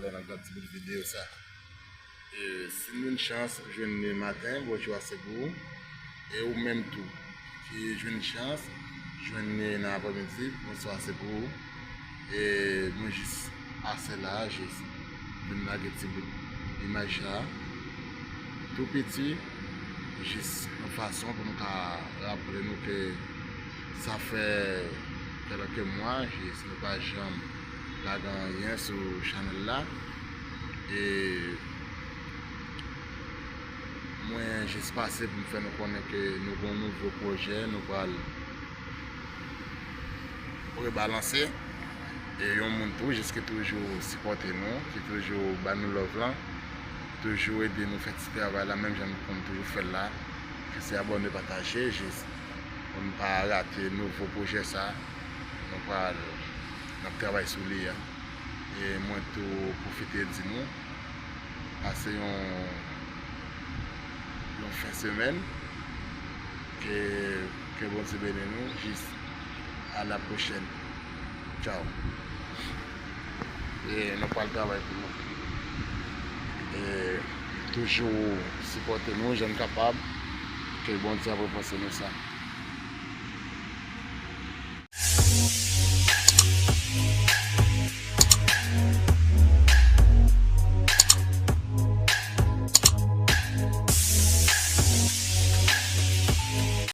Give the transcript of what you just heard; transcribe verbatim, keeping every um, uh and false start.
Lè n ap gad ti bout videyo sa. E, si n jwenn chans jwenn li maten, bonjou a se pou ou. E ou menm tou, ki jwenn chans jwenn li nan aprèmidi, bonswa se pou ou. E mwen jis pase la, jis vin lage ti bout imaj la. Tou piti, jis yon fason pou nou ka raple nou ke sa fè kèlke mwa, jis nou pa janm lage anyen sou chanèl la. E mwen jis pase pou m fè nou konnen ke nou gen yon nouvo pwojè, nou pral rebalanse. E yon moun tou jis ki toujou sipòte nou, ki toujou ba nou love lan, toujou ede nou fè ti travay la, menm jan nou konn toujou fè l la, ki se abòne, pataje, jis pou n pa rate nouvo pwojè sa, nou pral, n ap travay sou li a. E mwen tou pwofite di nou, pase yon, yon fen semèn, ke, ke Bondye beni nou, jis a la pwochèn. Tchao. E nou pral travay pou nou. E toujou sipòte nou jan n kapab, ke Bondye ap rekonpanse nou sa.